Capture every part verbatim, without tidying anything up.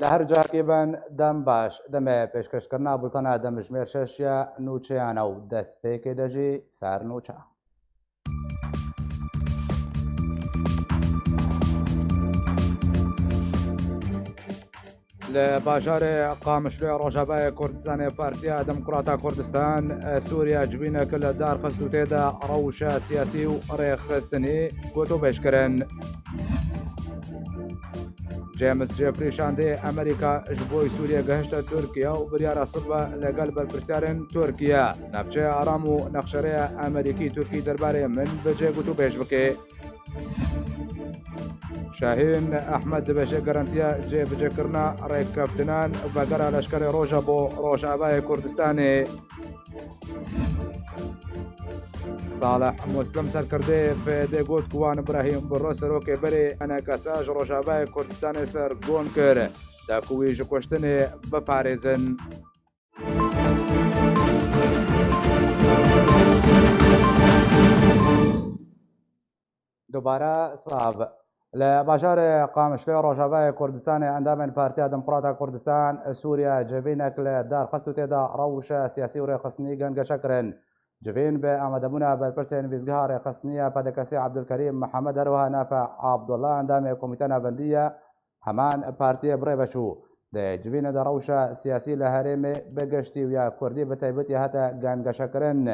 Li her cihekê bin, dem baş. Demê pêşkêşkirina bultena demjimêr şeş ya nûçeyan e û destpêkê de jî ser nûçe. Li bajarê Qamişloyê Rojavayê Kurdistanê Partiya Demokrata Kurdistan, Sûriye civînek li dar xist û tê de rewşa siyasî û rêxistinî gotûbêj kirin. James Jeffrey şandê Amerîka ji bo Sûriye gihişte Tirkiye û biryara sibe legel berpirsiyarên Tirkiye navçeya aram û nexşerêya Amerîkî Tirkî derbarê min bicê gotûbêj bike. Şahîn Ehmed dibêje garantiya cêbicêkirina rêkeftinan vegera leşkerê Rojava bo Rojavayê Kurdistanê. Salih Muslim serkirdê P Y D got ku wan Ibrahîm Birro serokê berê E N K S ji Rojavayê Kurdistanê ser gon kir, da ku wî ji kuştinê biparêzin. Dubare silav. Li bajarê Qamişloyê Rojavayê Kurdistanê endamên Partiya Demokrata Kurdistan Sûriye civînek li dar xist û tê de rewşa siyasî û rêxistinî gengeşe kirin. Civîn bi amadebûna berpirsên vîzgeha rêxistinî ya P D K S Abdulkerîm Mihemed, her wiha Nafe Abdullah endamê Komîta Navendî ya heman partiyê bi rê ve çû. Di civînê de rewşa siyasî li herêmê bi giştî û ya kurdî bi taybetî hate gengeşekirin.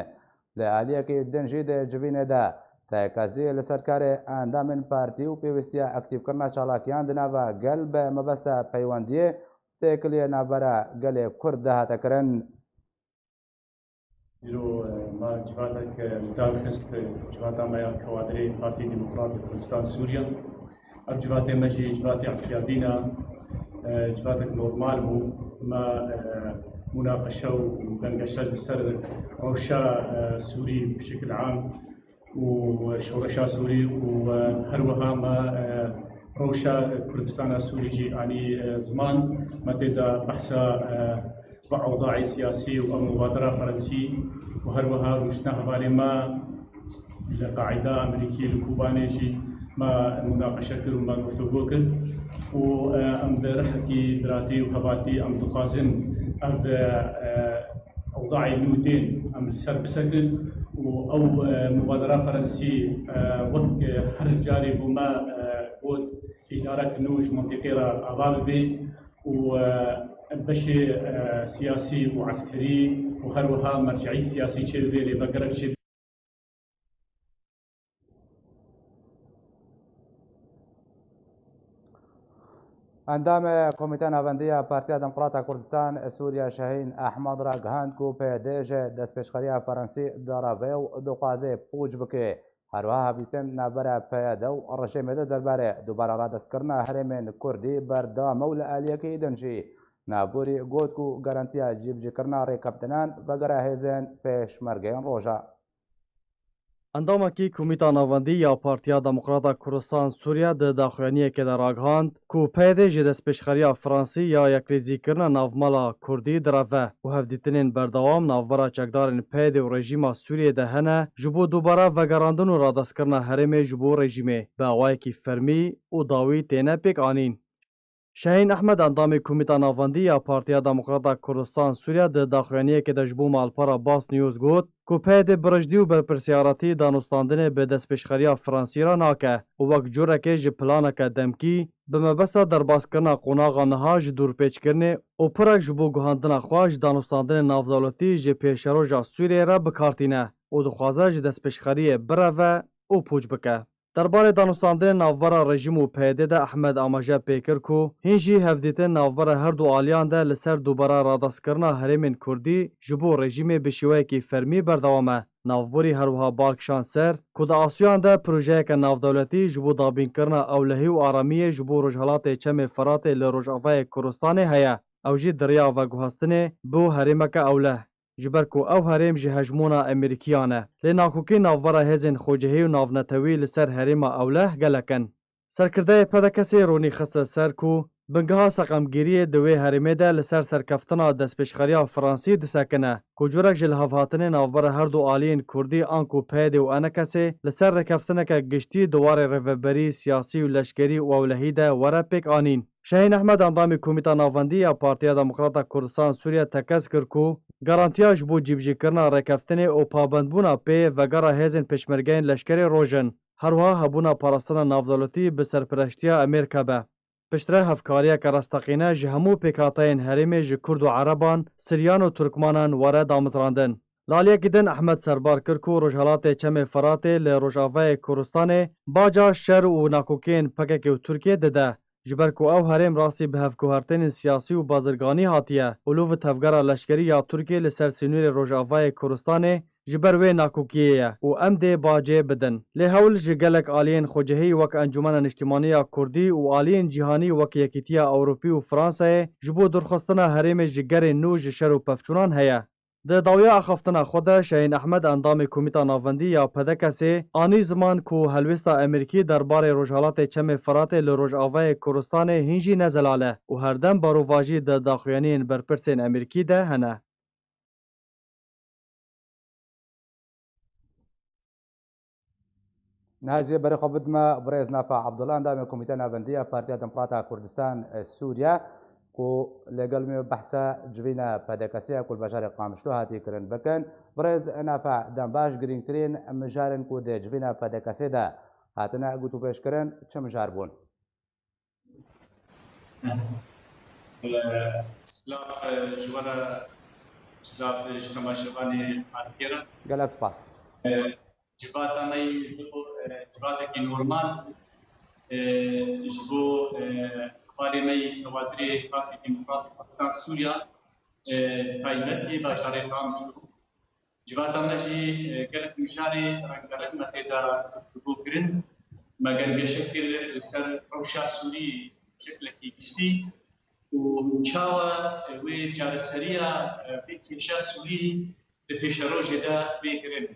Li aliyekî din jî di civînê de tekezî li ser karê endamên partî û pêwîstiya aktîfkirina çalakiyan di nava gel bi mebesta peywendiyê têkiliyê navbera gelê kurd de hate kirin. Îro, e, me civatek, e, li dar xist, e, civata me ya kawadirê Partî Demokratê Kurdistan Sûriye. Ev civatê me jî civatê îtîyadî ne, e, civatek normal bû. Me, e, munaqeşe û dengeşe li ser rewşa, e, Sûrî bi şekil am û şoreşa Sûrî û, e, her wiha me, e, rewşa Kurdistana Sûrî jî anî, e, ziman. Me tê de behsa, e, bi ewdayê siyasî û ev mubadera Fransî û her wiha rûniştina hevalê me li Qaîda Amerîkî li Kobanê jî me munaqeşe kir û me guftûgo kir û, e, em di rihekî biratî û hevaltî em dixwazin ev, e, ewdayê nû tên em li ser bisekin û ew, e, mubadera Fransî, e, wek, e, her carê bo me, e, got, îdarek nû ji mintîqê re ava bibe û, e, beşê, e, siyasî û eskerî û her wiha merceî siyasî çêbibe, lê vegerek çê Endamê Komîteya Navendî ya Partiya Demokrata Kurdistan Sûriye Şahîn Ehmed ragihand ku P Y D ji destpêşxeriya Fransî dereve û dixwaze pûç bike. Her wiha hevdîtin navbera P Y D û rejîmê de derbarê dubare radestkirina herêmên Kurdî berdewam e û li aliyekî din jî navborî got ku garantiya cîbicîkirina rêkeftinan vegera hêzên pêşmergeyên roja. Endamekî Komîta Navendî ya Partiya Demokrata Kurdistan Sûriye di daxuyaniyekê de ragihand ku P Y D ji destpêşxeriya Fransî ya yekrêzîkirina navmala Kurdî direve û hevdîtinên berdewam navbera çekdarên P Y D û rejîma Sûriyê de hene ji bo dubare vegerandin û radestkirina herêmê ji bo rejîmê bi awayekî fermî û dawî têne pêk anîn. Şehîn Ehmed, endamê Komîta Navendî ya Partiya Demokrata Kurdistan Sûriye, di daxuyaniyekê de ji bo malpera Basniws got ku P Y D bi rijdî û berpirsiyaretî danûstandinê bi destpêşxeriya Fransî re nake û wek cureke ji planeke demkî bi mebesta derbaskirina qonaxa niha ji dûrpêçkirinê û pirek ji bo guhandina xwe ji danûstandinê navdewletî ji pêşeroja Sûriyeyê re bi kar tîne û dixwaze ji destpêşxeriyê bireve û pûç bike. Derbarê danûstandinê navbera rejîm û P Y D de Ehmed amaje pê kir ku hîn jî hevdîtin navbera her du aliyan de li ser dubare radestkirina herêmên Kurdî ji bo rejîmê bi şêweyekî fermî berdewam e. Navborî her wiha bal kişand ser ku di Asûyan de projeyeke navdewletî ji bo dabînkirina ewlehî û aramiyê ji bo rojhelatê Çemê Firatê li Rojavayê Kurdistanê heye. Ew jî di riya veguhestinê bo herêmeke ewleh. Ji ber ku ew herêm ji hejmûna Amerîkiyan e. Lê nakokî navbera hêzên xwecihî û navnetewî li ser herêma ewleh gelek in. Serkirdeyê P D K S'ê ronî xiste ser ku bingeha seqemgiriyê di wê herêmê de li ser serkeftina destpêşxeriya Fransî disekine, ku curek ji lihevhatinê navbera her du aliyên Kurdî anku P Y D û E N K S'ê li ser rêkeftineke giştî di warê rêveberî siyasî û leşkerî û ewlehî de were pêk anîn. Şehîn Ehmed, endamê Komîta Navendî ya Partiya Demokrata Kurdistan Sûriye, tekez kir ku garantiya ji bo cîbicîkirina rêkeftinê û pabendbûna pê vegera hêzên pêşmergeyên leşkerê roj in, her wiha hebûna parastina navdewletî bi serpereştiya Amerîka be. Piştre hevkariyeke resteqîne ji hemû pêkhateyên herêmê, ji Kurd û Ereban, Siryan û Turkmanan were damezrandin. Li aliyekî din Ehmed serbar kir ku Rojhelatê Çemê Firatê li Rojavayê Kurdistanê baca şer û nakokiyên P K K û Tirkiyê dide, ji ber ku ew herêm rastî bi hevguhertinên siyasî û bazirganî hatiye û li tevgera leşkerî ya Tirkiyê li ser sînorê Rojavayê Kurdistanê ji ber wê nakokiyê ye û em dê bacê bidin. Lê hewl ji gelek aliyên xwecihî wek Encûmena Niştimanî ya Kurdî û aliyên cîhanî wek Yekîtiya Ewropî û Fransayê ji bo dûrxistina herêmê ji gerên nû ji şer û pevçûnan heye. Di dawiya axaftina xwe de Şehîn Ehmed, endamê Komîta Navendî ya P D K S'ê, anî ziman ku helwêsta Amerîkî derbarê Rojhelatê Çemê Firatê li Rojavayê Kurdistanê hîn jî ne zelal e û herdem berovajî di daxuyaniyên berpirsên Amerîkî de hene. Niha ez ê berê xwe bidime birêz Nafa Abdullah, endamê Komîteya Navendî ya Partiya Demokrata Kurdistan, e, Sûriye, ku lêgel me behsa civîna P D K S'ê ya ku li bajarê Qamişlo hatiye kirin bikin. Birêz Nafa, dem baş, girîngtirîn mijarên ku di civîna P D K S'ê de hatine gotûbêjkirin çi mijar bûn? Silav, e, ji we re, silav, e, ji temaşevanê Alkêra. Gelek spas. E, civata me yî bi, e, civatekî normal, e, ji bo, e, hevalê me yî Xewatirê Partî Demokratîk Kurdistan Sûriya, e, bi taybetî bajarê Qamişlo. Civata me jî, e, gelek mijarê rengareng me tê de guftûgo kirin. Me gengeşe kir li ser rewşa Sûrî şeklekî giştî û çawa, e, wê çareseriya, e, vê kêşa Sûrî di pêşerojê de bê kirin.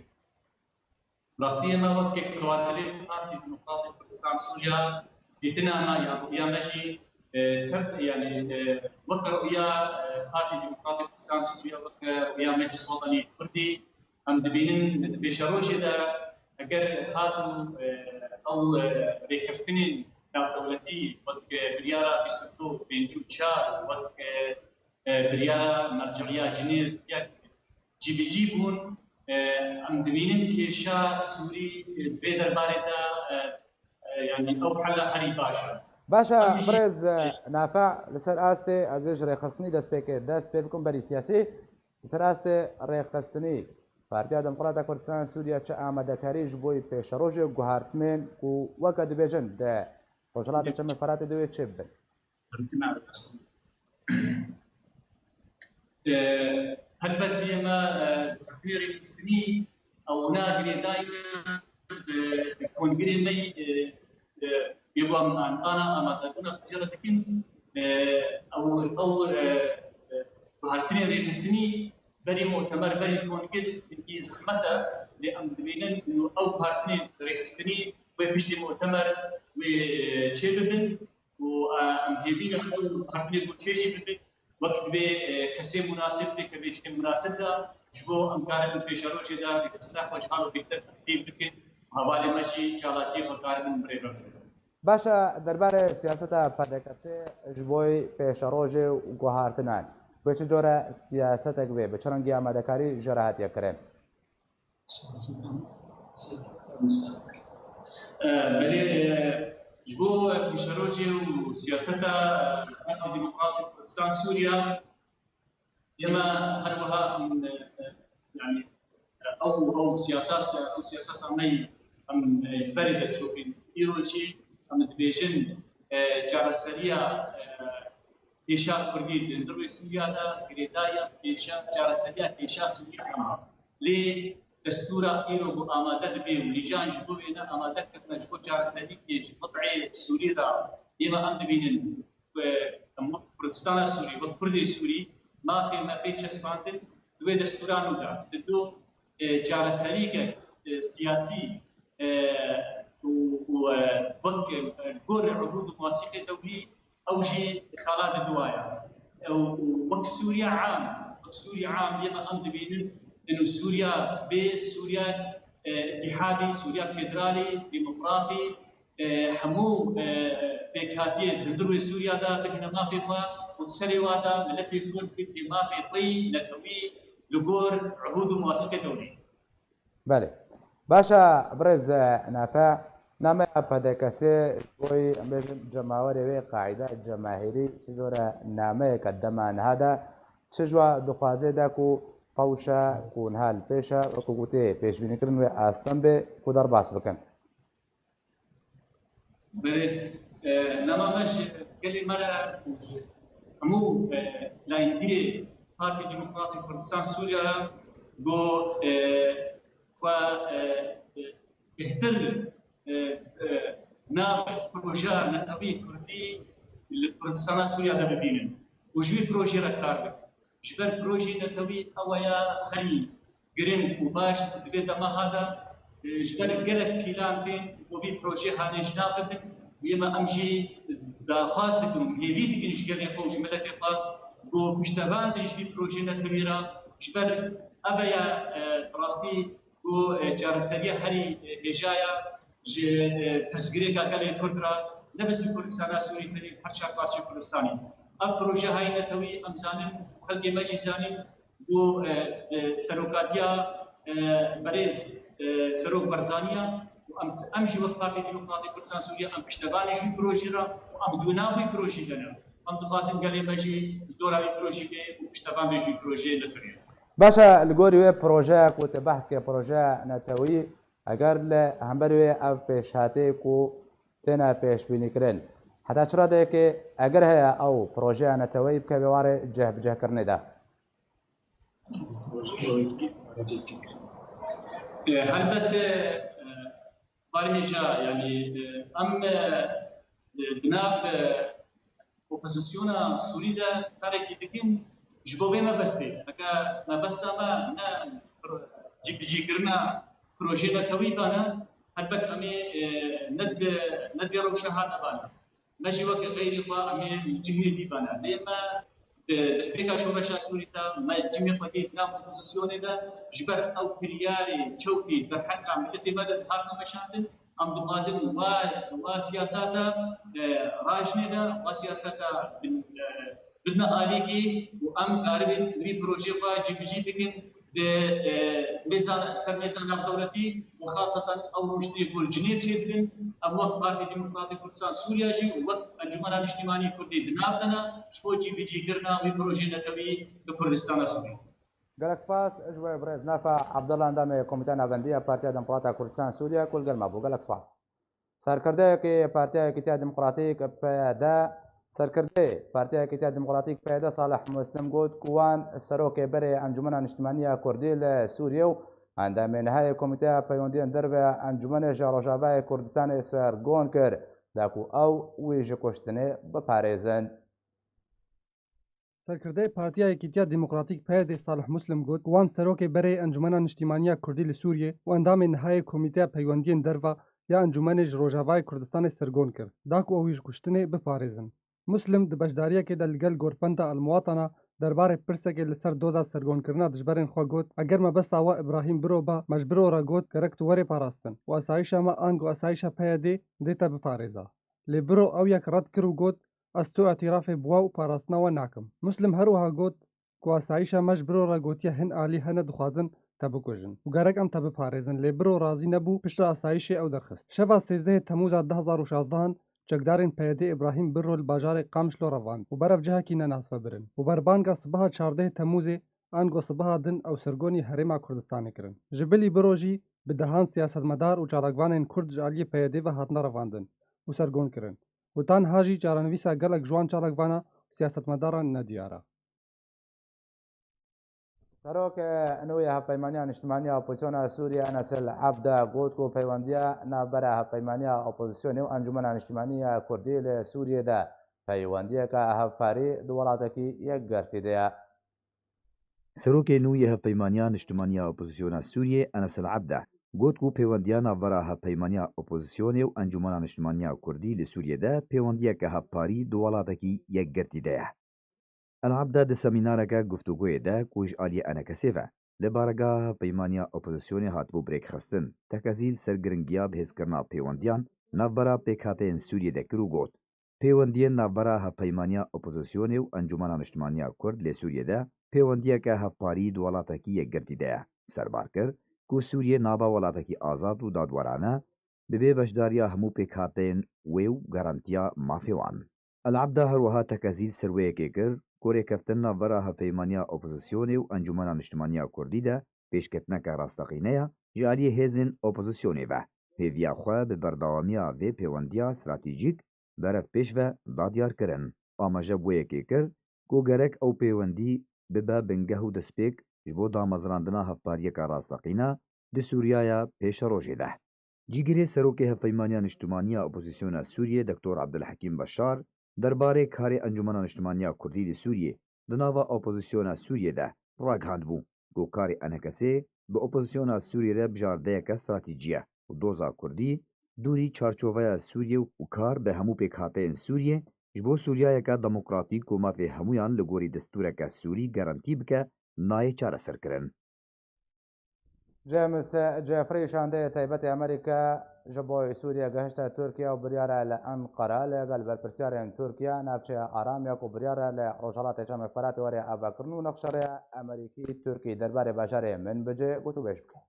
Rastiyê me wek Xewatirê Partî Demokratîk Kurdistan Sûriya, dîtina me ya rûya me jî, e, tev, yanî, e, wek rûya, e, Partî Demokratîk Kurdistan Sûriya, wek, e, rûya Meclis Wetanî Kurdî, em dibînin di pêşerojê de eger hat û, e, ew, e, rêkeftinên navdewletî wek, e, biryara bîst û du pêncî û çar, wek, e, e, biryara merce'iya Cinêv yek cîbicî bûn, e, em dibînin kêşa Sûrî, e, di vê derbarê de, e, e, yanî ew hela herî baş e. Baş e, Em jî birêz, e, Nafa, li ser astê ez ê ji rêxistinî destpêkê dest pê bikim berî siyasî. Li ser astê rêxistinî, Partiya Demokrata Kurdistan Sûriye çi amadekarî ji bo pêşerojê guhartinên ku weke dibêjin di Rojhilatê Çemê Feratê de wê çê bibin? Helbet diyê me, e, guhertinê rêxistinî ew wina girêdayî ne bi, bi kongirê me yî, e, e, yê ku em an-, ana amadebûna xwe jê re dikin, e, ew, ew, e, e, guhertinê rêxistinî berî mutemer, berî kongir hingî zehmet e, lê em dibînin û ew guhertinê rêxistinî wê piştî mutemer wê, e, çê bibin. û, e, em hêvî ne ew partnerê ku çê jî bibin, wek divê, e, kesê munasib tê, kesê munasib de ji bo em karibin pêşerojê de rêxistina xwe ji hal û bêhtir aktif bikin û hevalê me jî çalakiyê xwe karibin birêve bikin. Baş e, derbarê siyaseta P D K S'ê ji bo pêşerojê û guhartinan, wê çi cure siyasetek bê, bi çi rengî amadekarî jê re hatiye kirin? E, belê, e, ji bo pêşerojê û siyaseta, e, Partî Demokratîk Kurdistan Sûriye, yê me her wiha, em, e, e, yanî, e, ew, ew siyasat, ew siyaseta me yî em, e, ji berê de dişopîn. Îro jî em dibêjin, e, çareseriya, e, kêşa Kurdî di hundir rûyê Sûriya de girêdayî ya kêşa, çareseriya kêşa Sûrî hema. Lê destûra îro ku amade dibe û lîcan ji bo wê ne amade kirine ji bo çareserîkê ji wez'ê Sûrî re, êma em dibînin ku em wek Kurdistana Sûrî, wek Kurdê Sûrî, mafê me pê çespandin di wê destûra nû de. Di do, e, çareserîkek, e, siyasî, e, û, û, e, wek, e, gor uhûd û mewasîqê dewlî, ew jî xala di duwaya. Ew, wek Sûriya am, wek Sûriya am, yê me em dibînin, ino Sûriya bê Sûriya, e, îtîhadî, Sûriya federalî, demokratî, e, hemû, e, pêkhatiyê hundir wê Sûriya de bigihne mafê xwe û di serê wa de miletê Kurd bigihê mafê xwe yî netewî li gor ehûd û muwasifê dewlê. Belê. Baş e, birêz, e, Nafe, nameya P D K S'ê ji bo, em bêjin, cemawerê wê qaîda cemahîrî çi jor e nameyeke dema niha de, çi ji wa dixwaze de ku qewşe ku niha li pêş e, wekî gotê, pêşbînîkirin wê asteng bê ku derbas bikin? Belê, e, nama me ji gelê me re û ji hemû, e, layînbîrê Partî Demokratîk Kurdistan Sûriya re ku, e, xwe, e, e, bêhtir, e, e, nav projeya netewî kurdî li Kurdistana Sûriya de bibînin û ji wî projeyê re kar bikin. Ji ber projeyê netewî ew ya herî giring û baş di vê dema ha de, e, ji ber gelek pîlan tên ku vî projeyê hanê ji nav bibin. Û ême em jî daxwaz dikin û hêvî dikin ji gelê xwe û ji miletê xwe ku piştevan bin ji vî projeyê netewî re. Ji ber ev ya, e, bi rastî ku, e, çareseriya herî, e, hêja ya ji, e, pirsgirêka gelê Kurd re, ne bes li Kurdistana Sûrî tenê, her çar parçeyê Kurdistanê. Ev proje hayî netewî em zanin û xelkê me jî zanin ku, e, e, serokatiya, e, berêz, e, Serok Barzanî ye û em, em jî wek Partî Demokratîk Kurdistan Sûriye em piştevanê ji wî projê re û em di nav wî projê de ne. Em dixwazin gelê me jî li dora wî projê bê û piştevan bê ji wî projeyê li firê. Baş e, li gorî wê projeya ku te behs kir, projeya netewî, eger li hember wê ev pêşhatê ku têne pêşbînîkirin, heta çi radeyekê eger heye ew projeya neteweyî bikeve warê cihbicihkirinê de? E, helbet, e, e, parêja, yanî, e, em, e, e, di nav, e, opozisyona Sûrî de karekî dikin ji bo vê mebestê. Heke mebesta me ne cîbicîkirina projeyê netewî bane, helbet em ê, e, ne di, ne di rewşa ha de bane. Me jî weke xeyrê xwe em ê li cihê dî bane. Lê me di destpêka şoreşa Sûrî de me cihê xwe dît nav opozisyonê de ji ber ew kiryarê çewtî derheqa miletê me de dihatin meşandin. Em dixwazin wa, wa siyaseta, e, rajinê de, wa siyaseta bin, e, bidine alîkî û em karibin wî projê xwe cîbicî bikin. Di, e, mêza, ser mêza navdewletî û xaseten ew rûniştinê ku li Cinêv çêdibin, em wek Partî Demokratîk Kurdistan Sûriya jî û wek Encûmena Niştîmanî Kurdî di nav de ne, ji bo cîbicîkirina wî projeyê netewî li Kurdistana Sûriye. Gelek spas ji we birêz Nafe Abdullah, endamê Komîteya Navendî ya Partiya Demokrata Kurdistan Sûriye ku li gel me bû. Gelek spas. Serkirdeyekî Partiya Yekîtiya Demokratîk, P Y D, serkirdeyê Partiya Yekîtiya Demokratîk, P Y D, Salih Muslim got ku wan serokê berê Encûmena Niştimanî ya Kurdî li Sûriyê û endamê nihayê Komîteya Peywendiyên Derve ya Encûmenê ji Rojavayê Kurdistanê sergon kir, da ku ew wî ji kuştinê biparêzin. Serkirdeyê Partiya Yekîtiya Demokratîk, P Y D, Salih Muslim got ku wan serokê berê Encûmena Niştîmaniya Kurdî li Sûriyê û endamê nihayê Komîteya Peywendiyên Derve ya Encûmenê ji Rojavayê Kurdistanê sergon kir, da ku ew wî ji kuştinê biparêzin. Muslim di beşdariyekê de li gel Gorfenda El Muwatana derbarê pirsekê li ser doza sergonkirina dijberên xwe got, eger mebesta we Îbrahîm Biro ba, me ji Biro re got, gerek tu werê parastin û asayîşa me ango asayîşa P Y D dê te biparêza. Lê Biro ew yek red kir û got, ez tu îtirafê bi we û parastina we nakim. Muslim her wiha got ku asayîşa me ji Biro re gotiye hin alî hene dixwazin te bikujin û gerek em te biparêzin, lê Biro razî nebû, piştre asayîşê ew derxist. Şeva sêzdehê Temûza du hezar û şazdehan çekdarên P Y D Îbrahîm Biro li bajarê Qamişlo revand û berev cihekî nenas ve birin û berbanga sibeha çardehê Temûzê ango sibeha din ew sergonî Herêma Kurdistanê kirin. Ji bilî Biro jî bi dehan siyasetmedar û çalakvanên Kurd ji aliyê P Y D ve hatine revandin û sergon kirin û ta niha jî çarenivîsa gelek ji wan çalakvana û siyasetmedaran nediyar e. Serok, e, nû ya Hevpeymaniya Niştimanî ya Opozisyona Sûriyê Enes El Abda got ku peywendiya navbera Hevpeymaniya Opozisyonê û Encûmena Niştimanî ya Kurdî li Sûriyê de peywendiyeke hevparî di welatekî yekgirtî de ye. Serokê nû yê Hevpeymaniya Niştimanî ya Opozisyona Sûriyê Enes El Abda got ku peywendiya navbera Hevpeymaniya Opozisyonê û Encûmena Niştimanî ya Kurdî li Sûriyê de peywendiyeke hevparî di welatekî yekgirtî de ye. El Abda di semînareke guftûgoyê de ku ji aliyê Enekesê ve li baregeha Hevpeymaniya Opozisyonê hatibû bi rêk xistin, tekezî li ser giringiya bihêzkirina pêwendiyan navbera pêkhateyên Sûriyê de kir û got, pêwendiyên navbera Hevpeymaniya Opozisyonê û Encûmena Niştimaniya Kurd lê Sûriyê de pêwendiyeke hevparî di welatekî yekgirtî de ye. Serbar kir ku Sûriyê nava welatekî azad û dadwerane, bi bê beşdariya hemû pêkhateyên wê û garantiya mafê wan. El Abda her wiha tekezî li ser wê yekê kir ku rêkeftin navbera Hevpeymaniya Opozisyonê û Encûmena Niştimaniya Kurdî de pêşketineke rasteqîne ye ji aliyê hêzên opozisyonê ve. Hêviya xwe bi berdewamiya vê pêwendiya stratejîk berevpêş ve da diyar kirin. Amaje bi wê yekê kir ku gerek ew pêwendî bibe bingeh û destpêk ji bo damezrandina hevpariyeke rasteqîne di Sûriyaya pêşerojê de. Cîgirê Serokê Hevpeymaniya Niştimaniya Opozisyona Sûriyê Doktor Abdulhekîm Beşar derbarê karê Encûmena Niştimaniya Kurdî li Sûriyê di nava opozisyona Sûriyê de ragihandibû ku karê ENKSê bi opozisyona Sûriyê re bijardeyeke stratejî ye û doza Kurdî dûrî çarçoveya Sûriyê û kar bi hemû pêkhateyên Sûriyê ji bo Sûriyayeke demokratîk ku mafê hemûyan li gorî destûreke Sûrî garantî bike, nayê çareserkirin. James Jeffrey, şandeyê taybetê Amerîka ji bo Sûriye gehişte Tirkiye û biryare li Enqera li gel berpirsiyarên Tirkiye navçeya aram ya ku biryare li Rojhelatê Çemê Feratê were avakirin û nexşereya Amerîkî Tirkî derbarê bajarê Minbicê gotûbêj bike.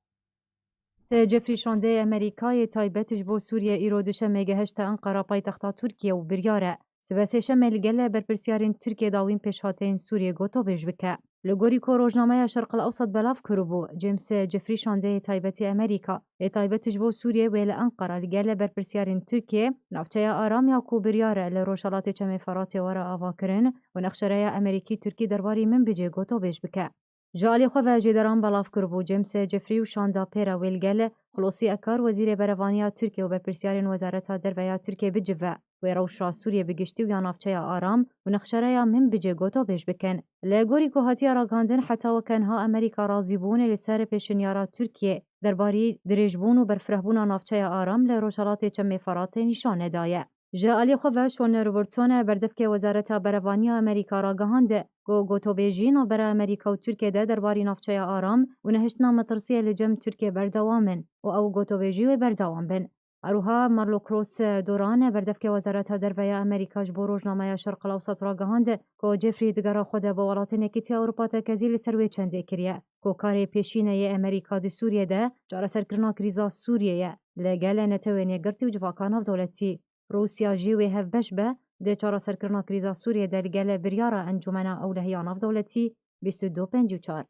Sê Jeffrey, şandeyê Amerîkayê taybet ji bo Sûriye îro duşemê gehişte Enqera paytexta Tirkiye û biryare sibe sêşemê li gele berpirsiyarên Tirkiye dawîn pêşhateyên Sûriyê gotobêj bike. Li gorî ku rojnameya Şerq el Ewsat belav kiribû, James Jeffrey, şandeyê taybetî Amerîka ê taybet ji bo Sûriyê wê li Enqera li gele berpirsiyarên Tirkiye navçeya aram ya ku biryare li Rojhelatê Çemê Feratê were avakirin û nexşereya Amerîkî Tirkî derbarî Minbicê gotobêj bike. Ji alî xwe ve jêderan belav kiribû, James Jeffrey û şanda pê re wê li gel Xulosî Ekar, wezîrê berevaniya Tirkiye û berpirsiyarên Wezareta Derve ya Tirkiye bicive, wê rewşa Sûriyê bi giştî û ya navçeya aram û nexşereya Minbicê gotobêj bikin. Li gorî ku hatiye ragihandin, heta weke niha Amerîka razî bûn li ser pêşinyara Tirkiye derbarî dirêjbûn û berfirehbûna navçeya aram li Rojhelatê Çemê Feratê nîşan nedaye. Ji alî xwe ve Sean Robertson, berdevkê Wezareta Berevaniya Amerîka ragihand ku gotobêjî navbera Amerîka û Tirkiye de derbarî navçeya aram û nehiştina metirsiyê li cem Tirkiye berdewam in û ew gotobêjî wê berdewam bin. Her wiha Marlo Cross Doran, berdevkê Wezareta Derve ya Amerîka ji bo rojnameya Şerq el Ewsat ragihand ku Jeffrey di gera xwe de bi welatên Yekîtiya Ewropa tekezî li ser wê çendê kiriye ku karê pêşîne yê Amerîka di Sûriyê de çareserkirina krîza Sûriyê ye li gel Netewên Yekgirtî û civaka navdewletî. Rûsya jî wê hevbeş be di çareserkirina krîza Sûriyê de li gele biryara Encûmena Ewlehiya Navdewletî bîst û du pêncî û çar.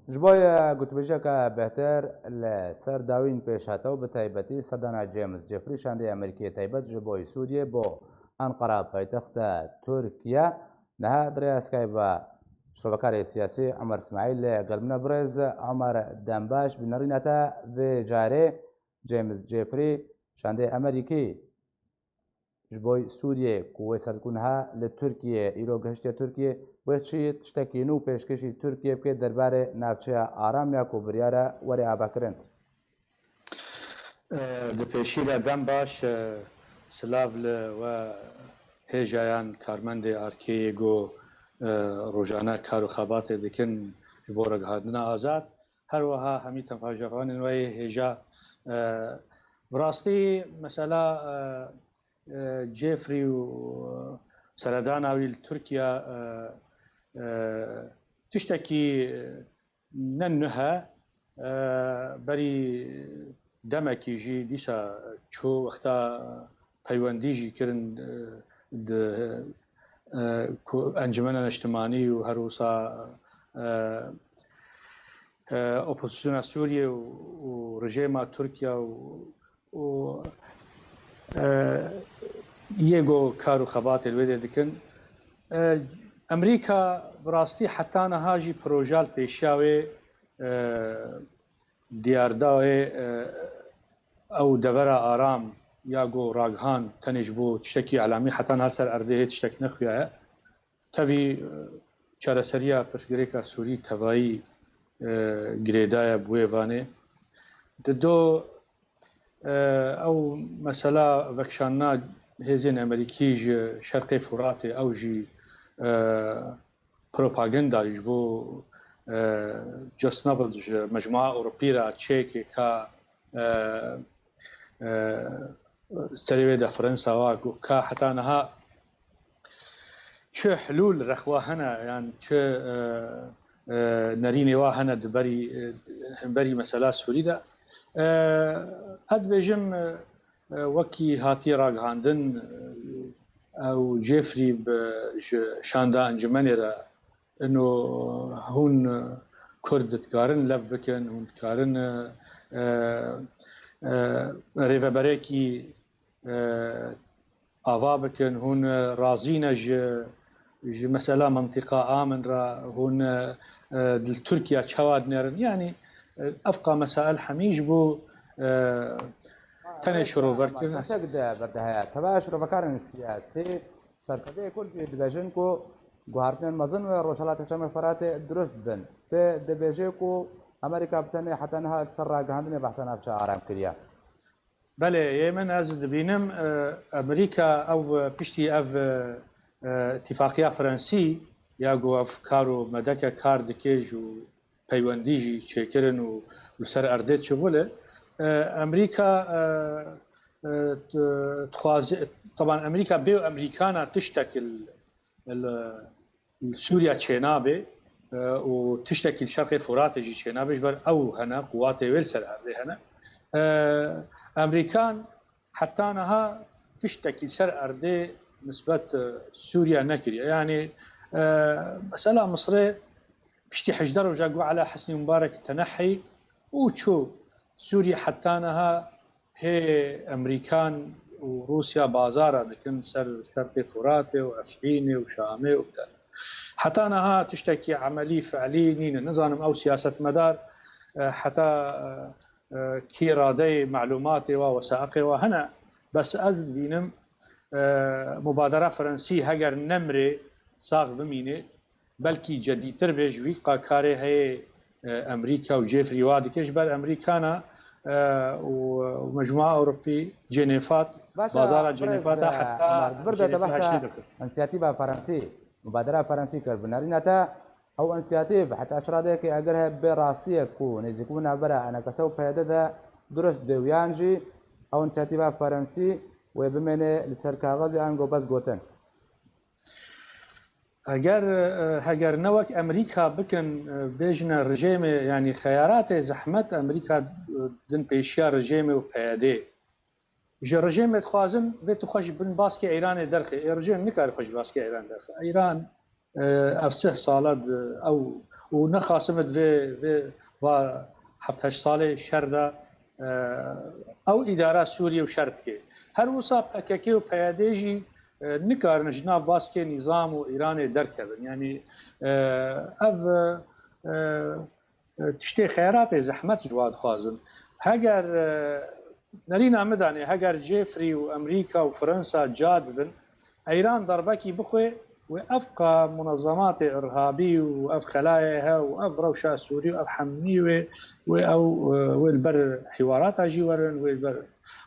Ji bo gotûbêjeke bêhtir li ser dawîn pêş hate û bi taybetî serdana James Jeffrey, şandeyê Amerîkiyê taybet ji bo Sûriyê bo Enqera paytexta Tirkiye, niha di rêya Skype ve şrovekarê siyasî Omer Smaîl li gel min e. Birêz Omer, dem baş. Bi nerîna te vê carê James Jeffrey, şandeyê Amerîkî ji bo Sûriyê ku wê ser ku niha li Tirkiyê, îro gihiştiye Tirkiyê, wê çi tiştekî nû pêşkêşî Tirkiyê bike derbarê navçeya aram ya ku biryare were avakirin? Di pêşî de dem baş, e, silav li we hêjayan, karmendê Arkeyê ku, e, rojane kar û xebatê dikin ji bo ragihandina azad. Her wiha hemî temaşevanên we yê hêja, e, bi rastî mesela, e, e, Jeffrey û seredana wî li Tirkiye, e, e, tiştekî ne nuh e, e, berî demekî jî dîsa çû wexta peywendî jî kirin, e, di, e, ku Encûmena Niştimanî û her wisa, e, e, opozisyona Sûriyê û, û rejêma Tirkiye û, û, e, yê ku kar û xebatê li wê dê dikin. E, Amerîka bi rastî heta niha jî proje li pêşiya wê, e, diyar da wê, e, ew devera aram ya ku ragihan tenê ji bo tiştekî elamî heta niha li ser erdê hê tiştek nexuyaye. Tevî, e, çareseriya pirsgirêka Sûrî tevayî, e, girêdaye bi wê vanê. Di do, e, ew mesela vekişandina hêzên Amerîkî ji Şerqê Furatê, ew jî, e, propaganda ji bo, e, Just Nabl ji Mecmua Ewropî re çêkê ka e, e, serê wê de Fransa wa ku ka heta niha çi hilûl rexwa hene, yan çi, e, e, nerînê wa hene di berî, e, hemberî mesela Sûrî de. E, ez dibêjim, e, e, wekî hatî ragihandin, e, ew Jeffrey bi, ji şanda encûmenê re ino hûn, e, Kurd dikarin lev bikin, hûn dikarin, e, e, e, rêveberekî, e, ava bikin, hûn, e, razî ne ji, ji mesela mintîqa a min re, hûn, e, e, li Tirkiye çawa dinêrin? Yanî, e, evqa mesail hemî ji bo, e, tenê şiroverkirin. Tiştek de berdeheya. Teva şirovekarên siyasî, serkerdeyê Kurd jî dibêjin ku guhartinên mezin wê Rojhilata Çemê Firatê dirust bin. Tê dibêje ku Amerîka bi tenê heta niha li ser ragihandinê behsa navçeya aram kiriye. Belê, yê min ez dibînim, e, Amerîka ew, e, piştî ev, e, e, îtîfaqiya Fransî ya ku ev kar û medeke kar dike ji û peywendî jî çêkirin û li ser erdê çixul e. E, Amerîka, e, e, t-, dixwaze, teban Amerîka bê û Amerîkana tiştek li, li, li Sûriye çênabe, e, û tiştekî li Şerqê Furatê jî çênabe, ji ber ew hene, quwatê wê li ser erdê hene. E, Amerîkan heta niha tiştekî li ser erdê nisbet, e, Sûriye nekiriye. Yanî, e, mesela Misrê piştî hejdeh roja got Ela Hesnî Mubarek tenehî û çû. Sûriye heta niha hê Amerîkan û Rûsya bazara dikin ser Şerqê Furatê û Efrînê û Şamê û te. Heta niha tiştekî emelî, fiilî nîne. Nizanim ew siyasetmedar, e, heta, e, e, kî radeyê melûmatê wa, wesaiqê wa hene. Bes ez dibînim, e, mubadera Fransî heger nemrê, sax bimînê, belkî cedîtir bê ji wî qa karê heyê, e, Amerîka û Jeffrey wa dike ji ber Amerîkana, e, û, û Mecmua Ewropî Cenêfat, bazara Cenêfata heta Emar, di vir de te behsa însiyatîfa Fransî, mubadera Fransî kir. Bi nerîna te ew însiyatîf heta çi radeyekê eger hebe rastiyek ku nêzîkbûna navbera enekese û P Y D de durust be û yan jî ew însiyatîfa Fransî wê bimêne li ser kaxizê ango bes gotin? Eger, e, heger ne wek Amerîka bikin, e, bêjine rejêmê, yanî xeyaratê zehmet Amerîka, e, din pêşiya rejêmê û P Y D. Ji rejêmê dixwazin vê tu xwe ji bin baskê Îranê derxe. Ê rejêm nikare xwe ji baskê Îran derxe. Îran, e, ev sih sala di ew û nexasim di vê, vê va heft heşt salê şer de, e, ew îdara Sûriyê û şer dike. Her wisa P K K û P Y D jî, e, nikarin ji nav baskê nîzam û Îranê derkevin. Yanî, e, ev, e, e, tiştê xeyaratê zehmet ji wa dixwazin. Heger, e, nerîna min danê, heger Jeffrey û Amerîka û Fransa ca dibin, Îran derbekî bixwe, wê ev qa munezematê irhabî û ev xelayê he û ev rewşa Sûrî û ev hemî wê, wê ew, e, wê li ber hîwarata jî werin, wê li ber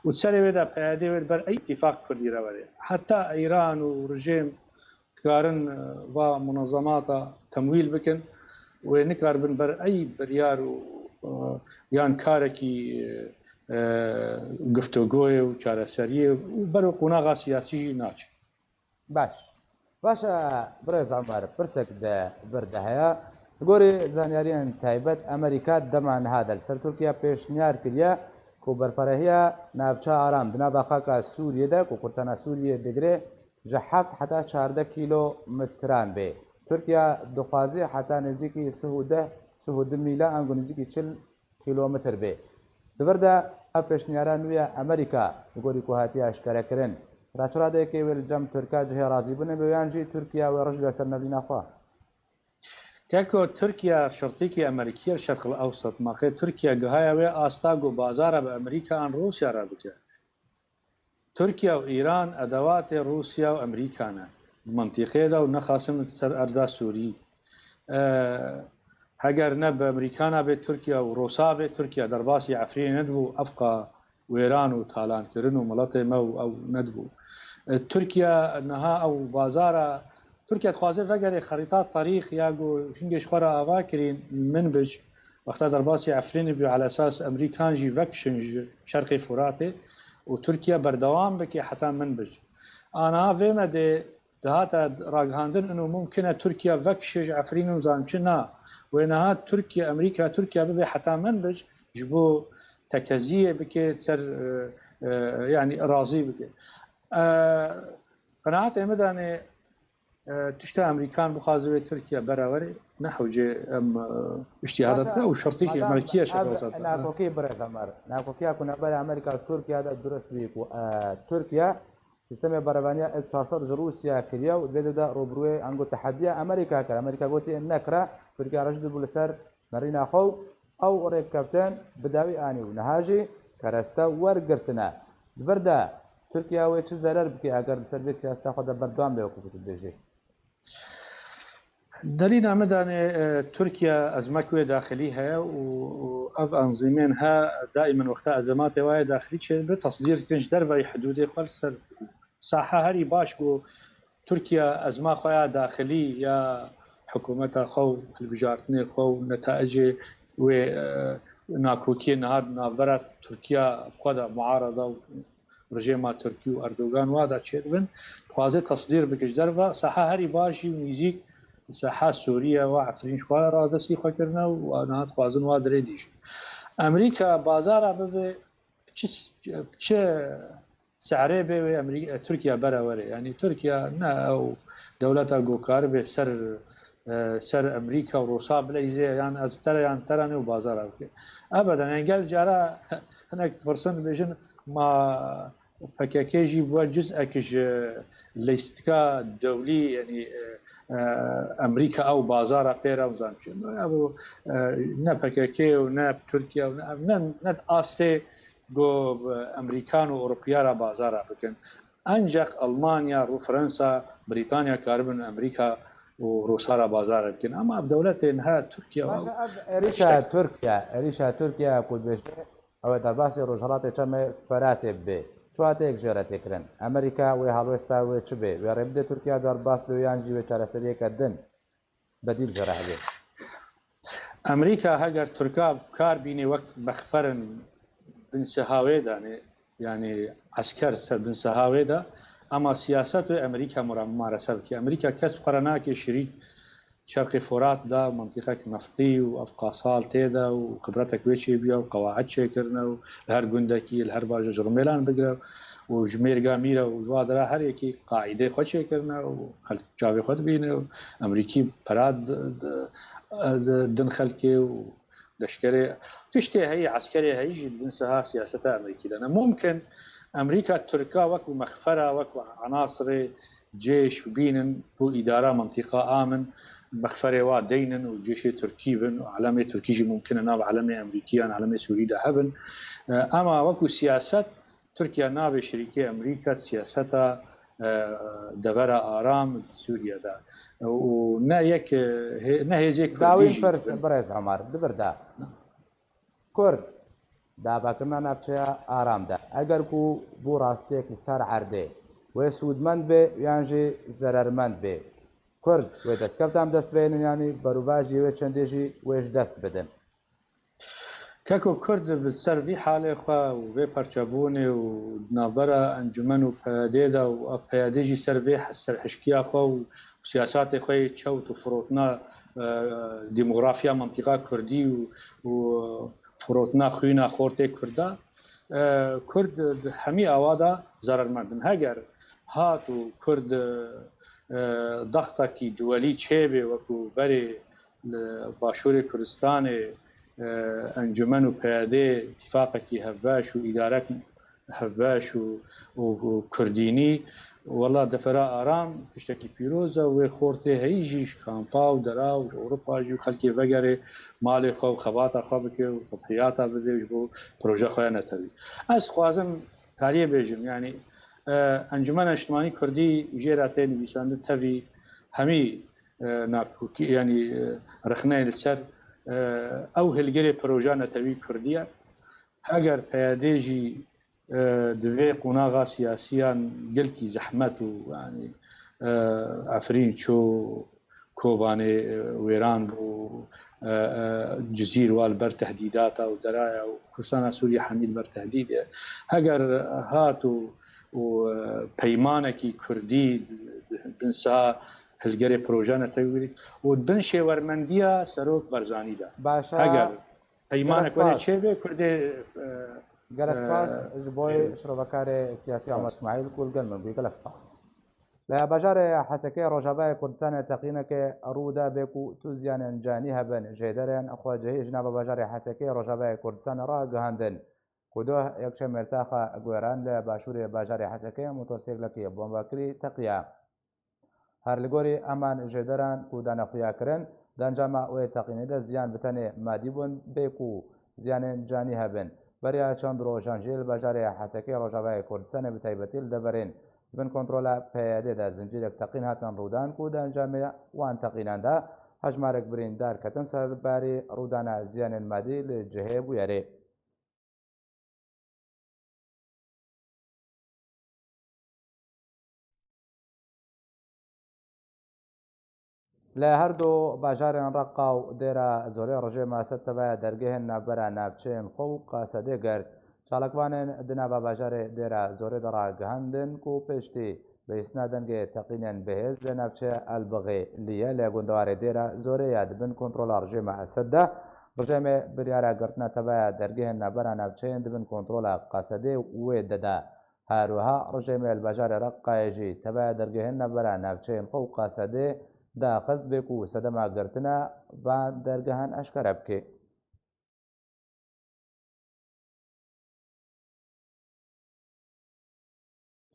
û di serê wê de P Y D wê li ber ey îtîfaq Kurdî re were. Heta Îran û rejêm dikarin, e, va munezemata temwîl bikin, wê nikaribin ber ey biryar û, e, yan karekî, e, e, giftogoyê û çareseriyê û ber û qonaxa siyasî jî naçin. Baş. Baş e, birêz Omer, pirsek de vir de heye. Li gorî zanyariyên taybet, Amerîka dema niha de li ser Tirkiye pêşniyar kiriye ku berferehiya navça aram di nava xaka Sûriyê de ku kursana Sûriyê digire, ji heft heta çardeh kîlometran bê. Tirkiye dixwaze heta nêzîkî sih û deh, sih û du mîle ango nêzîkî çil kîlometr bê. Di vir de ev pêşniyara nû ya Amerîka, li gorî ku hatiye eşkerekirin, ra çi radeyekê wê li cem Tirka cihê razîbûnê be yan jî Tirkiye wê rij bide ser nerîna xwe? Keko, Tirkiye şirtîkî Amerîkî ye li Şerqil Ewsat. Ma qê Tirkiye gihaye wê asta ku bazara bi Amerîka an Rûsya re bike? Tirkiye û Îran edewatê Rûsya û Amerîka ne di mintîqê de û nexasim li ser erda Sûrî. E, heger ne bi Amerîkana bê Tirkiye û Rûsa bê, Tirkiye derbasî Efrînê nedibû, evqa wêran û talankirin û miletê me û ew nedibû. E, Tirkiye niha ew bazara, Tirkiye dixwaze vegere xerîta tarîx ya ku hingê ji xwe re ava kirîn, Minbic, Wexta derbasî Efrînê bû, ala esas Emerîkan jî vekişin ji Şerqê Furatê û Tirkiye berdewam bike heta Minbij. Aniha vê me dê dihate ragihandin, ino mumkin e Tirkiye vekişe ji Efrîn û zançi na. Wê niha Tirkiye, Emerîka, Tirkiye bibe heta Minbij ji bo tekeziyê bike ser, e, e, yanî razî bike. E, Qenaetê min danê, e, tişta Emerîkan bixwaze wê Tirkiye bere werê, ne hewce em, e, îştîhada bike û şertî jî Emerîkiye şefe wesat. Nakokî birêz Emer, nakokiya ku navbera Emerîka û Tirkiye de durust bûye ku, e, Tirkiye sîstemê berevaniya S çar sed ji Rûsya kiriye û divê de, de rûbirûyê ango tehediya Emerîka kir. Emerîka gotiye nekira, Tirkiye rejî dibû li ser nerîna xwe û ew rêkeftin bi dawî anî û niha jî kereste wergirtine. Li vir de Tirkiye wê çi zerer bike eger li ser vê siyaseta xwe de berdewam be, wekî ku tu dibêjî? Derîna min danê, e, Tirkiye ezmek wê daxilî heye û, û ev enzîmên he daîmen wexta ezematê wayê daxilî çêdibe, tesdîr dikin ji derveyî hidûdê xwe li ser saha herî baş ku Tirkiye ezma xwe ya daxilî ya hikûmeta xwe û hilbijartinê xwe û netayicê wê, e, nakokiyê niha di navbera Tirkiye xwe de muarada û rejêma Tirkî û Erdogan wa de çêdibin, dixwaze tesdîr bike ji derve. Saha herî baş jî û nîzîk saha Sûriye wa Efrîn ji xwe radestî xwe kirine û niha dixwazin wa dirê dîjin. Emerîka bazara bibe çi, çi se'rê bê wê Emerî-, Tirkiye bere werê. Yanî Tirkiye ne ew dewleta ku karibe ser, e, ser Emerîka û Rûsa bileyzê, yan ez bi te re yan bi te re nê û bazara bike. Ebeden, yanî gel cara hinek dipirsin dibêjin ma P K K jî bûye ciz'ek ji lîstika dewlî, yanî, e, e, Emerîka ew bazara pê re, em zanin çi. Ya bu, e, ne P K K û ne Tirkiye û ne, ne, ne di astê ku Emerîkan û Ewropiya re bazara bikin. Ancak Almanya, Ru-, Fransa, Brîtanya karibin Emerîka û Rûsa re bazar bikin. Ama ev dewletên he Tirkiye Baş e, ev êrîşa tiştek. Tirkiye, êrîşa Tirkiye ku dibêje ew ê derbasî Rojhelatê Çemê Feratê bibe. Çi wateyek jê re tê kirin? Amerîka wê halwêsta wê çi bê? Wê rê bide Tirkiye derbas be yan jî wê çareseriyeke din bedîl jê re hebe? Amerîka heger Tirka kar bînê wek mexferin bin sihawê danê, yanî esker ser bin sihawê de, ama siyaset wê Amerîka mura-, mumarese bike. Amerîka kes xwe re nake şirîk Şerqê Forat de, mintîqek neftî û ev qasal tê de û xibretek wê çêbûye û qewaet çêkirine û li her gundekî, li her bajar ji Rumêlan bigire û ji Mêrga Mîre û ji wa dera her yekî qaîdê xwe çêkirine û xelk çavê xwe dibîne û Emerîkî pera di, di, di, din xelkê û leşkerê, tiştê heyî, eskerê heyî jî di bin siha siyaseta Emerîkî de ne. Mumkin Emerîka Tirka wekû mexfera, wekû enasirê cêş bînin ku îdara mintîqa amin, mexferê wa deynin û cêşê Tirkî bin û elemê Tirkî jî mumkin e nav elemê Emerîkî yan elemê Sûrî de hebin. E, ema wekû siyaset Tirkiye nabe şirîkê Emerîka siyaseta, e, devera aram Sûriye de. Û ne yek, e, hê-, ne hêzê Kurdî Dawîn jî pirs, dibin. Birêz Omar, di vir de. Kurd, di avakirina navçeya aram de, eger ku bû rastiyek li ser erdê, wê sûdmend bê yan jî zerermend bê? Kurd wê destkeftan bi dest bihênin, yanî berûvajiyê wê çendê jî wê ji dest bidin? Keko Kurd bi ser vî halê xwe û vê perçebûnê û di navbera encûmen û P Y D'ê de û ev P Y D jî ser vê hes-, serhişkiya xwe û siyasatê xwe yê çewt û firotina, e, demografiya mintîqa Kurdî û, û firotina xwîna xortê Kurda, e, Kurd di hemî awa de zerermend in. Heger hat û Kurd, e, daxtekî duwelî çêbê wekû berê li Başûrê Kurdistanê, e, encûmen û P Y D îtîfaqekî hevbeş û îdarek hevbeş û, û, û kurdînî, wela defera aram tiştekî pîroz e. Wê xortê heyî jî ji kampa û dera û ji Ewropa jî û xelkê vegerê malê xwe û xebata xwe bike û tedhiyata bide ji bo proje xwe ya netewî. Ez dixwazim tariyê bêjim, yanî, e, Encûmena Niştimanî Kurdî jê re tê nivîsandin tevî hemî, e, nakokî, yanî, e, rexneyê li ser, e, ew hilgirê proja netewî Kurdî ye. Heger P Y D jî, e, di vê qonaxa siyasiyan gelkî zehmet û, yanî, e, Efrîn çû, Kobanê, e, wêran bû, e, e, Cizîr wa li ber tehdîdata û deraya û Kurdistana Sûriyê hemî li ber tehdîd e. Heger hat û, û, e, peymanekî Kurdî bin siha hilgerê proje netewî û bin şêwermendiya Serok Barzanî de. Baş e. Heger peymanek were çêbe, Kurdê, e, Gelek spas ji bo şirovekarê siyasî Amed Smaîl ku li gel min bû. Gelek spas. Li bajarê Hesekê Rojavayê Kurdistanê teqîneke rû da bê ku tu ziyanên canî hebin. Jêderên xwecihî ji nava bajarê Hesekê Rojavayê Kurdistanê ragihandin ku doh yekşemê li taxa guheran li başûrê bajarê Hesekê motorsîklekî bombakirî teqiya. Her li gorî heman jêderan ku dane xuya kirin, di encama wê teqînê de ziyan bi tenê madî bûn, bê ku ziyanên canî hebin. Beriya çend rojan jî li bajarê Hesekê Rojavayê Kurdistanê bi taybetî li deverên di bin kontrola P Y D'ê de zincîrek teqîn hatin rûdan ku di encamê wan teqînan de hejmarek birîndar ketin ser berî rûdana ziyanên madî li cihê bûyerê. Li her du bajarên Reqa û Dêra Zorê rejîma Esed teveya dergehên navbera navçeyên xwe û Qasedê girt. Çalakvanên di nava bajarê Dêra Zorê de ragihandin ku piştî bihîstina dengê teqînên bihêz li navçeya Elbixê li ye li gundewarê Dêra Zorê ya di bin kontrola rejîma Esed de, rejîmê biryara girtina teveya dergehên navbera navçeyên di bin kontrola Qasedê wê de da. Her wiha rejîmê li bajarê Reqayê jî teveya dergehên navbera navçeyên xwe û Qasedê daxist bê ku sedema girtina van dergehan eşkere bike.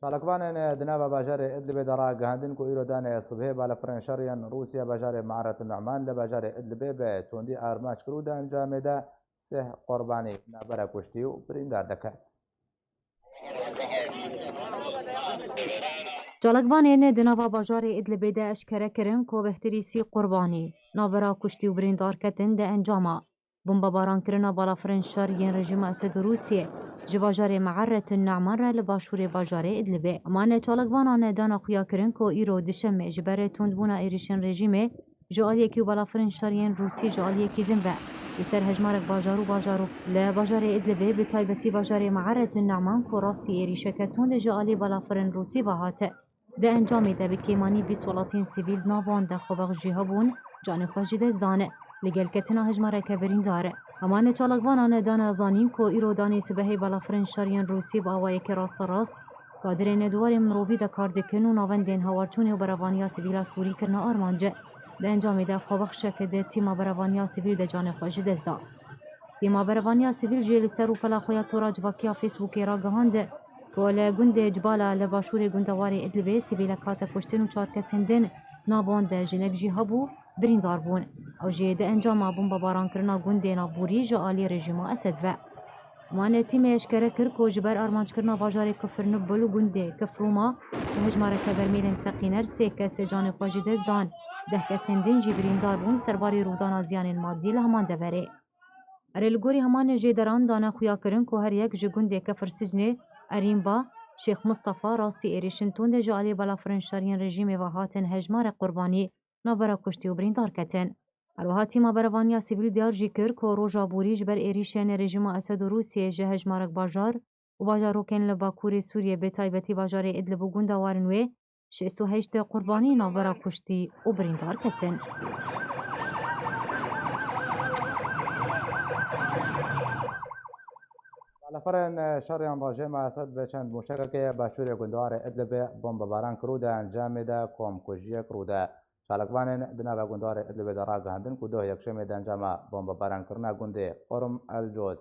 Çalakvanên di nava bajarê Idlibê de ragihandin ku îro danê sibhê balafirên şer yên Rûsya bajarê Me'aret Nu'man li bajarê Idlibê bi tundî armanc kir û di encamê de sih qurbanî navbera kuştî û birîndar deket. Çalakvanên di nava bajarê Idlibê de eşkere kirin ku bêhtirî sî qurbanî navbera kuştî û birîndar ketin di encama bombebaran kirina balafirên şer yên rejîma Esed û Rûsiyê ji bajarê Me'aretun Ne'man re li başûrê bajarê Idlibê. Heman çalakvanan dane xuya kirin ku îro duşemê ji ber tundbûna êrişên rejîmê ji aliyekî û balafirên şer yên Rûsî ji aliyekî din ve li ser hejmarek bajar û bajarok li bajarê Idlibê, bi taybetî bajarê Me'aretun Ne'man ku rastî êrîşeke tund ji alî balafirên Rûsî ve hate. Di encamê de bi kêmanî bîst welatiyên sivîl di nav wan de xwebext jî hebûn, canê xwe ji dest dan. Li gel ketina hejmareke birîndar, heman çalakvanan dane zanîn ku îro danê sibehê balafirên şer yên Rûsî bi awayekî rasterast kadirên di warê mirovî de kar dikin û navendên hewarçûnê û berevaniya sivîla Sûrî kirine armanc. Di encamê de xwebexşek di tîma berevaniya sivîl de canê xwe ji dest da. Tîma berevaniya sivîl jî li ser rûpela xwe ya tora civakî ya Facebookê ragihand ku li gundê Cibala li başûrê gundewarê Idlibê sivîlek hate kuştin û çar kesên din, nav wan de jinek jî hebû, birîndar bûn. Ew jî di encama bombebarankirina gundê navborî ji alî rejîma Esed ve. Wan tîmê eşkere kir ku ji ber armanckirina bajarê Kifr Nubul û gundê Kifrûma bi hejmareke bermîlên teqîner sê kes canê xwe ji dest dan, deh kesên din jî birîndar bûn serbarî rûdana ziyanên madî li heman deverê. Erê, li gorî heman jêderan dane xuya kirin ku her yek ji gundê Kifr Sicnê, Erînba, Şêx Mistefa rastî êrîşin tundê ji alî balafirên şer yên rejîmê ve hatin hejmarek qurbanî navbera kuştî û birîndar ketin. Her wiha tîma berevaniya sivîl diyar jî kir ku roja borî ji ber êrîşên rejîma Esed û Rûsiyê ji hejmarek bajar û bajarokên li bakurê Sûriyê, bi taybetî bajarê Idlib û gundewarên wê, şêst û heşt qurbanî navbera kuştî û birîndar ketin. Balafirên şerên rejîma Esed bi çend mûşekekê başûrê gundewarê Idlibê bombebaran kir û di encamê de komkujiyek rû da. Çalakvanên di nava gundewarê Idlibê de ragihandin ku doh yekşemê di encama bombebarankirina gundê Qurm El Coz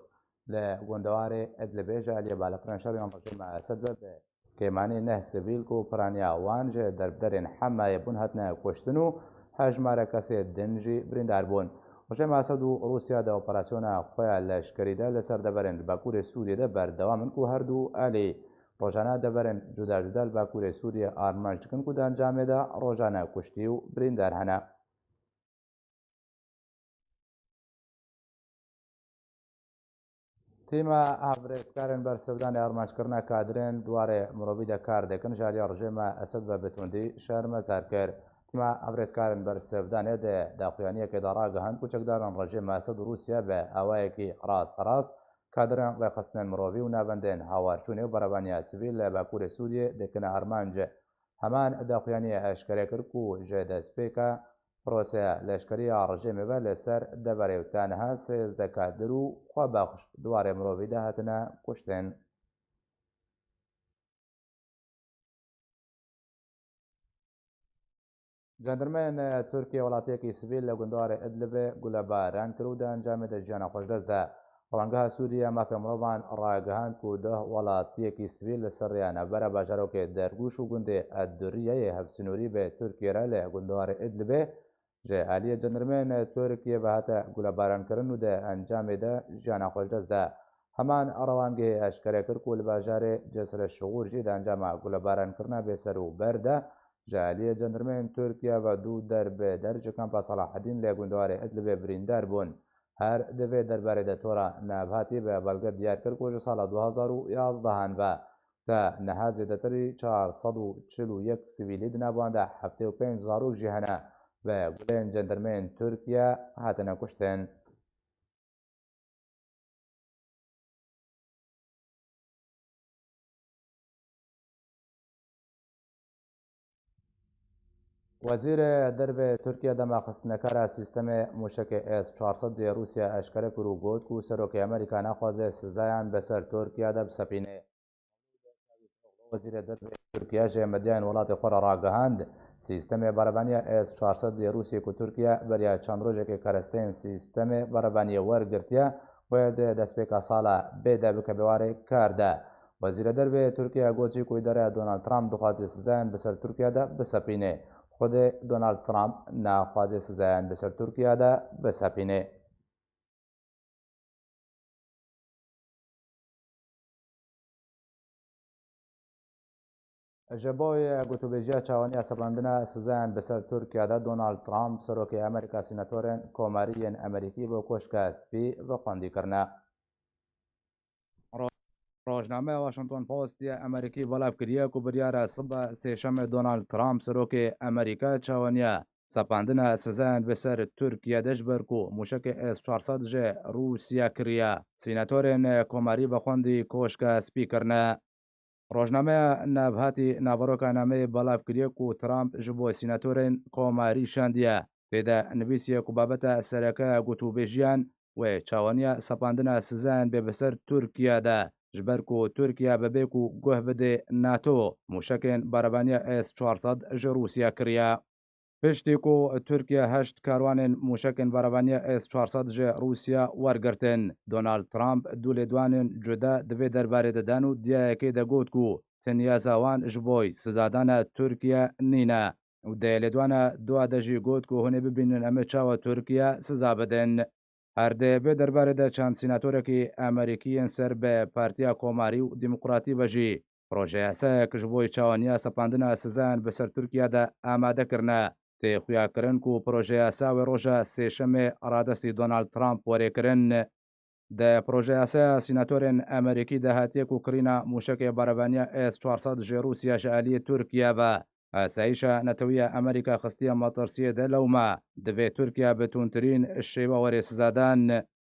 li gundewarê Idlibê ji aliyê balafirên şerên rejîma Esed ve bi kêmanî neh sivîl ku piraniya wan ji derbderên Hemayê bûn hatine kuştin û hejmarek kesê din jî birîndar bûn. Rejîma Esed û Rûsya di operasyona xwe ya leşkerî de li ser deverên li bakurê Sûriyê de berdewam in ku her du alî rojane deverên cuda cuda li bakurê Sûriyê armanc dikin ku di encamê de rojane kuştî û birîndar hene. Tîma hevrêzkarên bersivdanê armanckirina kadirên di warê mirovî de kar dikin, ji alî rejîma Esed ve bi tundî şermezar kir. Hema ev rêzkarên bersivdanê di daxuyaniyekê de ragihand ku çekdarên rejîma Esed û Rûsya bi awayekî rasterast kadirên rêxistinên mirovî û navendên hawarçûnê û berevaniya sivîl li Bakurê Sûriyê dikine armanc. Heman daxuyaniyê eşkere kir ku ji destpêka proseya leşkerî ya rejîmê ve li ser deverê û ta niha sêzdeh kadir û xwebexş di warê mirovî de hatine kuştin. Jandarmeyên Tirkiyê welatiyekî sivîl li gundarê Idlibê gulebaran kir û di encamê de jiyana xwe ji dest da. Rongeha Sûriye ya Mafê Mirovan ragihand ku duh welatiyekî sivîl li ser rêya navbera bajarokê Dergûş û gundê Edduriyeyê hevsînorî bi Tirkiyê re li gundarê Idlibê ji aliyê jandarmeyên Tirkiyê ve hate gulebarankirin û di encamê de jiyana xwe ji dest da. Heman rewangehê eşkere kir ku li bajarê Cisr Şixûr jî di encama gulebarankirinê bêser û ber de ji aliyê jandarmeyên Tirkiye ve du der bi der ji kampa Selahedîn li gundarê Idlibê birîndar bûn. Her di vê derbarê de tora navhatî bi belge diyar kir ku ji sala du hazar û yazdehan ve ta niha zêdetirî çar sed û çil û yek sivîlî, di nav wan de heftê û pênc zarok jî hene, bi gulên jandarmeyên Tirkiye hatine kuştin. Wezîrê Dervê Tirkiye dema xistinekara sîstemê mûşekê S çar sed yê Rûsya eşkere kir û got ku Serokê Amerîka naxwaze sizayan bi ser Tirkiye de bisepîne. Wezîrê Dervê Tirkiye ji medyayên welatê xwe re ragihand, sîstemê berevanî ya S çar sed yê Rûsiyê ku Tirkiye beriya çend rojekê keresteyên sîstemê berevaniyê wergirtiye, wê di destpêka sala bê de bike bi warê kar de. Wezîrê Dervê Tirkiye got jî ku îdareya Donald Trump dixwaze sizayan bi ser Tirkiye de bisepîne. Xwedê Donald Trump naxwaze sizayan bi ser Tirkiye de bisepîne. Ji bo gotûbêjiya çawaniya sepandina sizayan bi ser Tirkiye de, Donald Trump, serokê Amerîka, sînatorên komarî yên Amerîkî bo Koşka Spî ve xwendî kirine. Ro-, rojnameya Washington Post ya Amerîkî belav kiriye ku biryara sibe sêşemê Donald Trump, serokê Amerîka, çawaniya sepandina sizayan bi ser Tirkiye de, ji ber ku mûşekê S çar sed ji Rûsya kiriye, sînatorên komarî ve xwendî Koşka Spî kirine. Rojnameya Navhatî Naveroka nameyê belav kiriye ku Trump ji bo sînatorên komarî şandiye. Tê de nivîsiye ku babeta sereke ya gotûbêjiyan wê çawaniya sepandina sizayan bê bi ser Tirkiye de, ji ber ku Tirkiye bibê ku guh bidê NATO, mûşekên berebaniya S çar sed ji Rûsya kiriye. Piştî ku Tirkiye heşt karwanên mûşekên berebaniya S çar sed ji Rûsya wergirtin, Donald Trump du lêdwanên cuda di vê derbarê de dan û di yekê de got ku tinya za wan ji bo sizadana Tirkiye nîne û di lêdwana dua de jî got ku hûn ê bibînin em ê çawa Tirkiye siza bidin. Her di vê derbarê de çend sînatorekî Amerîkî yên ser bi Partiya Komarî û Demokratî ve jî projeyasayek ji bo çawaniya sepandina sizayan bi ser Tirkiye de amade kirine. Tê xuyakirin ku projeyasa wê roja sêşemê radestî Donald Trump were kirin. Di projeyasaya sînatorên Amerîkî de hatiye ku kirîna mûşekê berebaniya S çar sed ji Rûsya ji aliyê Tirkiye ve Asayîşa Netewî ya Amerîka xistiye metirsiyê de lewma divê Tirkiye bi tundtirîn şêwe were sizadan.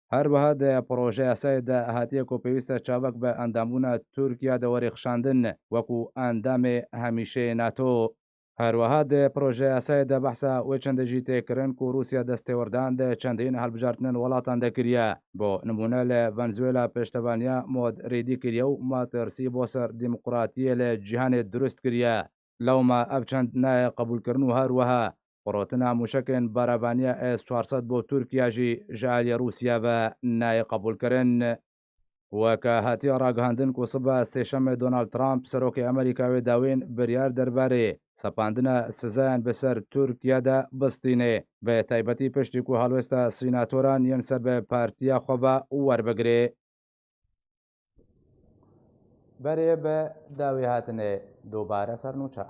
Her wiha di projeyasayê de hatiye ku pêwîst e çavek bi endambûna Tirkiye de were xişandin wekû endamê hemîşeyê NATO. Her wiha di projeyasayê de behsa wê çendê jî tê kirin ku Rûsya destêwerdan di çendîn hilbijartinên welatan de kiriye. Bo nimûne li Venezuela pêştevaniya mod rêdî kiriye û metirsî bo ser demokratiyê li cîhanê dirust kiriye. Lewma ev çend nayê qebûlkirin û her wiha firotina mûşekên berebaniya S çar sed bo Tirkiye jî ji aliyê Rûsya ve nayê qebûlkirin. Weke hatiye ragihandin ku sibe sêşemê Donald Trump, serokê Amerîka wê dawîn biryar derbarê sepandina sizayan bi ser Tirkiye de bistînê, bi taybetî piştî ku helwesta sînatoran yên ser bi partiya xwe ve werbigirê. Berê bi dawî hatinê dubare ser nûça.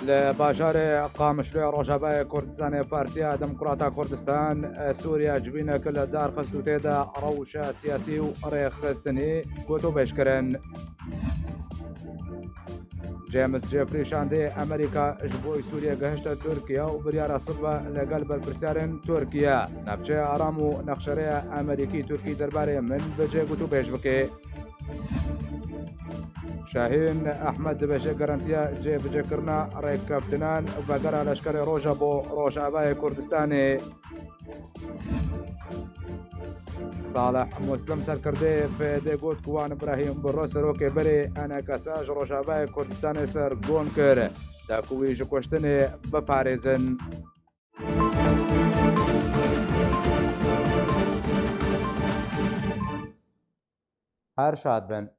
Li bajarê Qamişloya Rojavayê Kurdistanê Partiya Demokrata Kurdistan Sûriya civînek li dar xist û tê de rewşa siyasî û rêxistinî gotûbêj kirin. James Jeffrey şandê Amerîka ji bo Sûriye gehişte Tirkiye û biryara sibve legel berpirsyarên Tirkiye navçeya aram û nexşereya Amerîkî Tirkî derbarê min bi cê gotûbêj bike. Şahîn Ehmed dibêje garantiya cêbicêkirina rêkeftinan vegera leşkerê roja bo Rojavayê Kurdistanê. Salih Muslim serkirdê P D got ku wan Brahîm Buro serokê berê E N K S ji Rojavayê Kurdistanê ser gon kir, da ku wî ji kuştinê biparêzin. Her şad bin.